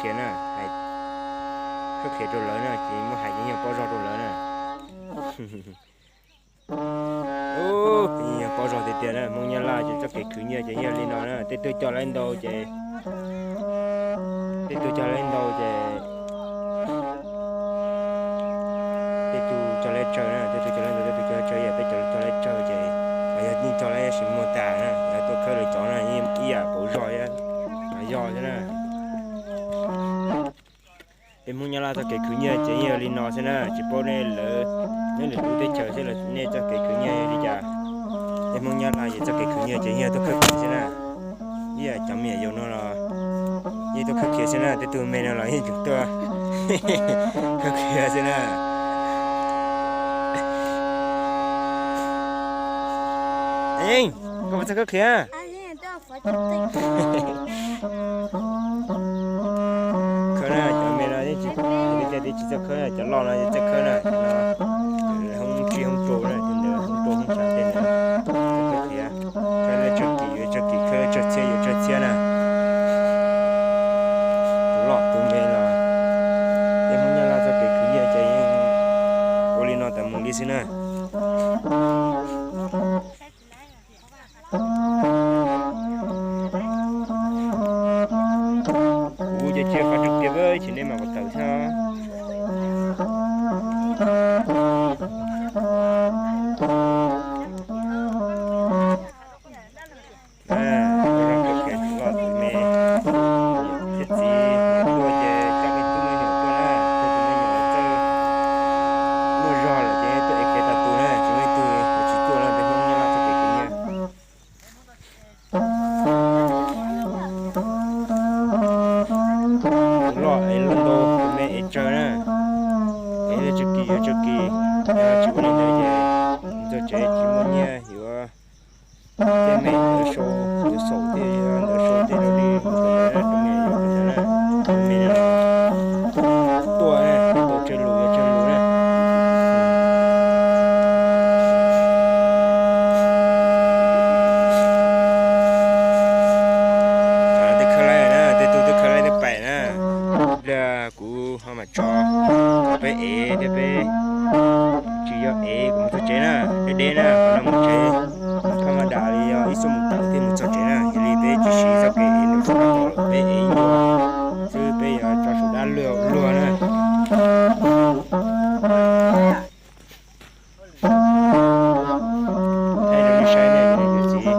qhia na, hais khawb qhia rau lawv na, ces muab hais ces yog pob zog rau lawv na. Yog pob zog tiag tiag na, Hmoob Nyab Laj ces txoj kev khwv nyiaj ces yog li no na, tej tug coj lawv ntau ces, tej tug coj lawv ntau ces, tej tug coj lawv tsawg na, tej tug coj lawv ntau, tej tug coj lawv tsawg, yog peb cov coj lawv tsawg ces, yog yeej coj lawv sim muag tas na, lawv tuaj khawb lawv cov na, ib yam pauv zog, yog thiab na. Peb Hmoob Nyab Laj txoj kev khwv nyiaj ces yeej yog li no xwb na, tsis paub nej lawv, nyob lwm lub teb chaws xwb los nej txoj kev khwv nyiaj yog li cas. Peb Hmoob Nyab Laj ces txoj kev khwv nyiaj ces yeej yog tuaj khawb khiav xwb na. Ib yam cov me nyuam yaus no los yeej tuaj khawb khiav xwb na, tej tug me no los yeej tseem tuaj khawb khiav xwb na. Eej, koj puas txawj khawb khiav? Khawb na, cov me no yeej tsis, tej tsis txawj khawb, cov loj no yeej txawj khawb na, cov no hoob tsib hoob rau na, tej ntawd hoob rau hoob tshav tej ntawd txawj khawb khiav. Khawb lawv tsawg kis yuav tsawg kis, khawb lawv tsawg txhiab yuav tsawg txhiab na. Tus loj tus me los, peb Hmoob Nyab Laj txoj kev khwv nyiaj ces yeej ua li no tas mus li xwb na. Kuv cov tsiaj qab tsuj tiag, tsis nej mas kuv tawm thiab. Tus loj tus me, niam thiab txiv tuaj ces coj me tub me nyuam tuaj na, coj tus me nyuam txawj luaj zog lawm ces tuaj ev qhiav tas tus na, tsis muaj ib tug tsis tuaj no, peb Hmoob Nyab Laj txoj kev khwv nyiaj. Tus loj ev luaj ntau, tus me ev tsawg na, ev tsawg kis yuav tsawg kis, tsis ua li ntawd ces mus txog tsev tsis muaj nyiaj yuav. Tej me ntawd sau, ntawd xaum tej, ntawd sau tej rau li ntawd na, tus me yuav tus ntawd na, tus me no tuaj na, tuaj tsawg lus yuav tsawg lus na. Tej khawb laib na, tej tug twb khawb laib twb pais na. Ib pliag kuv ho mam tso peb ev thiab peb tsis yog ev kuv mus txog tsev na, deb deb na, qhov no mus tsev thaj ma das li yog ib xuab moos tawm thiaj mus txog tsev na, yog li peb tsis siv txoj kev ev ntawm sab tod lawm, peb ev ib nyuag xwb peb yuav tso saum dab luag na. Thaij rau nej saib na, cov niam cov txiv.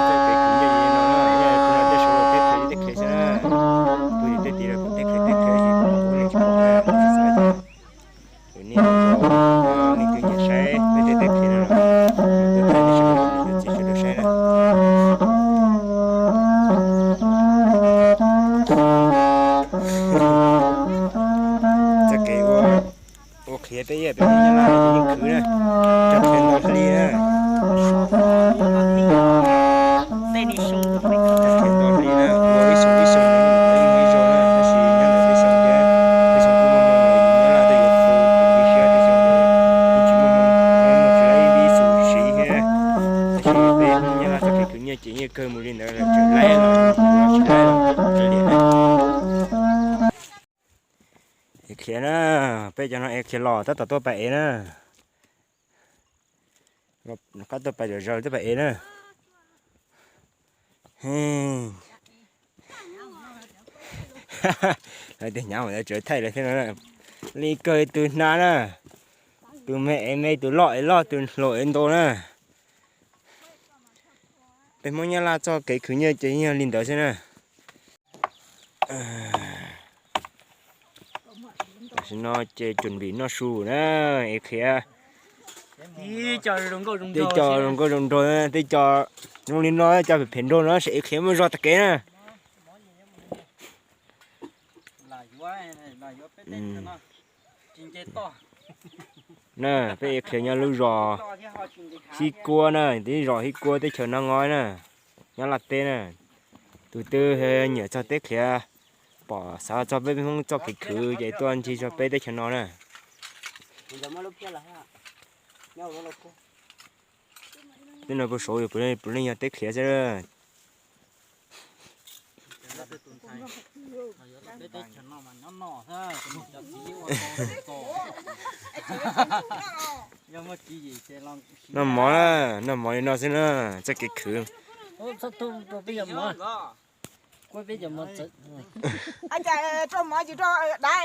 Txoj kev khwv nyiaj li no na, yog tus no tej saud los tej qhiav tej qhiav xwb na. Tus yus tej tid los kuj tej qhiav tej qhiav ces kuv ua nej tsis pom na, kuv tsis xav ces tus nej, nej twb nyiam saib peb tej tej qhiav no los, tus thaij nej saib, cov niam cov txiv sawv daws saib na. Txoj kev ua, ua qhiav peb ib yam peb Hmoob Nyab Laj yeej khwv na, cog qhiav nto hli na. Cog qhiav nto hli na, ua ib xyoo ib xyoo, ib xyoo ib xyoo na, tab sis nyob ntawm peb xyoo thiab, peb xyoo kuj muaj hmoo lawm, Nyab Laj twb yuav tu kuv li siab, peb xyoo yeej tsis muaj hmoo, muaj tsis laib ib xyoo siv thiab. Tab sis peb Hmoob Nyab Laj txoj kev khwv nyiaj ces yeej kawg mus li ntawd lawm, tseem laib los tsis laib los kav liam na. Ev qhiav na, peb cov no ev qhiav los tab tom tuaj pais ev na. Rov qab tuaj pais zom zaws tuaj pais ev na. Lawv tias hnyav mas lawv tseem thaij lawv thiab no na. Li kawg tus hnav na, tus me ev me, tus loj ev loj, tus hluas ev ntau na. Peb Hmoob Nyab Laj txoj kev khwv nyiaj ces yog li ntawd xwb na. Tam sim no ces cuam vim noj su na, ev qhiav. Tej co zoo nkauj zoo nraug, tej co zoo li no, co phem phem nraug no, ev qhiav muaj zog tag kev na. Na, peb ev qhiav nyob lub zos Hib Kuab na, twb zos Hib Kuab teb chaws Nab Ngo na, nyob Laj teb na. Tus twg nyiam txog teb qhiav, pom xav txog peb Hmoob txoj kev khwv ces tuaj ncig zog peb teb chaws no na. Tej no puag saud puav leej yog teb qhiav xwb. Noj mov na, noj mov li no xwb na, txoj kev khwv. Rau mov tsis rau dav,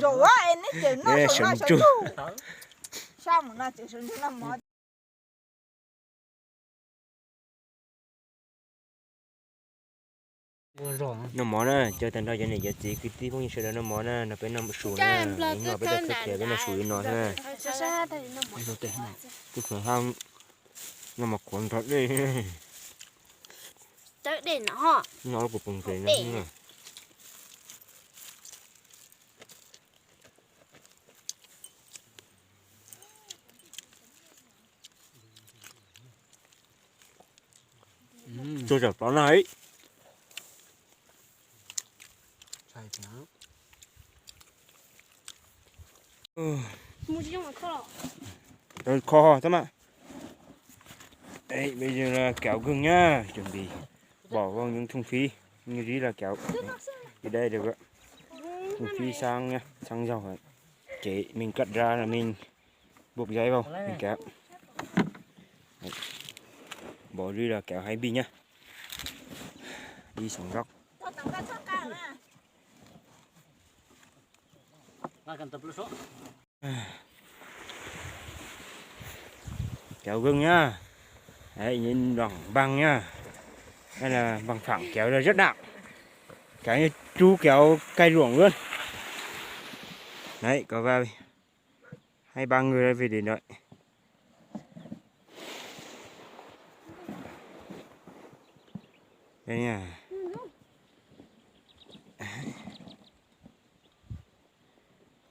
zaum neb ces noj saum no sawv ntsug, sab mus no ces sawv ntsug noj mov. Noj mov na, caw tag nrho cov niam cov txiv kwv tij phooj ywg sawv daws noj mov na, no peb noj mov su na, no peb rau khawb khiav peb noj su li no xwb na. Tus khuam hab noj mov khuav nrog dej. Noj kuv poob pes no. Tsuag tsom plov no ib. Kho tab mas. Bây giờ là kéo gừng nhá, chuẩn bị bỏ vào những thùng phi, như rí là kéo. Thì đây được rồi. Thùng phi sang nhá, sang giàu. Chế mình cắt ra là mình buộc giấy vào, mình kéo. Đấy. Bỏ đi là kéo hai bi nhá. Đi xuống dốc. Kéo gừng nhá. Đấy, nhìn bằng, bằng nhá. Đây là bằng phẳng kéo ra rất nặng. Kéo như chú kéo cai ruộng luôn. Đấy, có vào hai ba người ra về để đợi. Đây nha.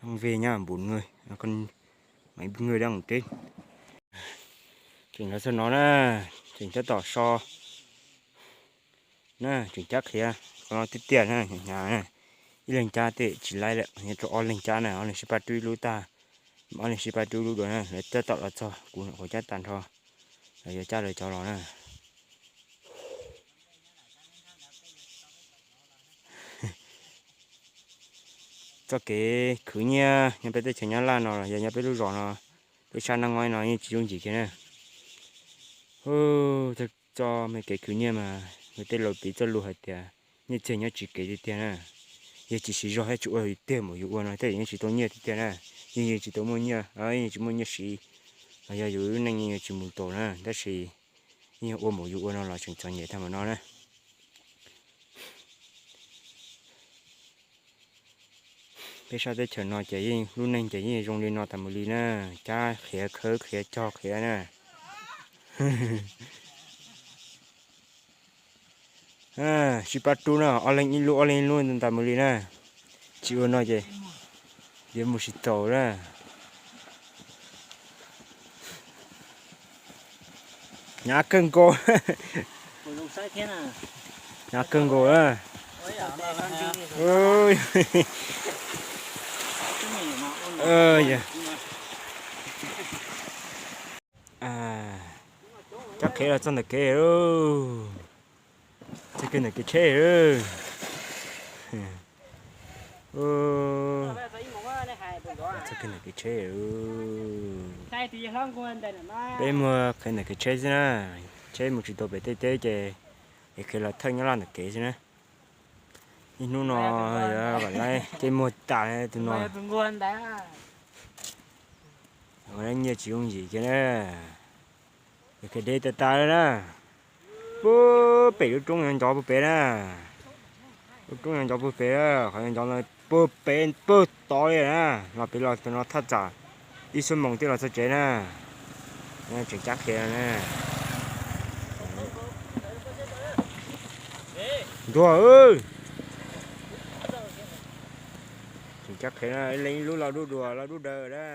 Đang về nha, bốn người. Còn mấy người đang ở trên. Chỉnh nó sau nó na. Chỉnh cho tỏ so. Na, tseem cab qhiav qhov no tiag tiag na, hnyav hnyav na. Ib leeg cab tej tsis laib lawm, nyob rau ob leeg cab na, ob leeg sib pab rub ib lub tag, ob leeg sib pab rub ib lub dua na, lawv tab tom los txog kuv nyuam qhuav cab tag nrho, lawv yuav cab lawv cov los na. Txoj kev khwv nyiaj nyob peb teb chaws Nyab Laj no los yog nyob peb lub zos no, peb sab Naj Ngoib no yeej tsis yooj yim kiag na. Txoj me kev khwv nyiaj mas nws tej laus piv txoj lus hais tias nyiaj txiag nyob tsis kev tiag tiag na. Yog tsis siv zog thiab tsis ua tiag mas yus ua no tej yeej tsis tau nyiaj tiag tiag na. Yeej yeej tsis tau muaj nyiaj, yeej tsis muaj nyiaj siv, los yog yus lub neej yeej tsis mus tau na, tab sis yeej ua mas yus ua no los tseem txom nyem tag npaum no na. Peb sab teb chaws no ces yeej lub neej ces yeej zoo li no tas mus li na, cab qhiav khawb qhiav cog qhiav na. Sib pab rub na, ob leeg ib lub ob leeg ib lub tas mus li na. Tsis ua no ces yuav mus tsis taus na. Hnyav kawg nkaus. Hnyav kawg nkaus na. Cab qhiav los txog ntawm kev, txog kiag ntawm kev tsheb. Txog kiag ntawm kev tsheb. Peb muag qhiav ntawm kev tsheb xwb na, tsheb mus tsis tau pem tej teb ces es qhiav los thawj nyob laj ntawm kev xwb na. Ib hnub no yuav kom laib ces muag tas tus no. Nyiaj tsis yooj yim kiag na. Es qhiav deb tas tas li na. Puag pem lub roob no ncov puag pem na. Lub roob no ncov puag pem, qhov no ncov no puag pem puag tod li na. Los pem los tus no thaj tsam ib xuab moos thiaj los txog tsev na. Tseem cab qhiav na. Ntuag, tseem cab qhiav na, ib leeg ib lub, los dub dua los dub daws na.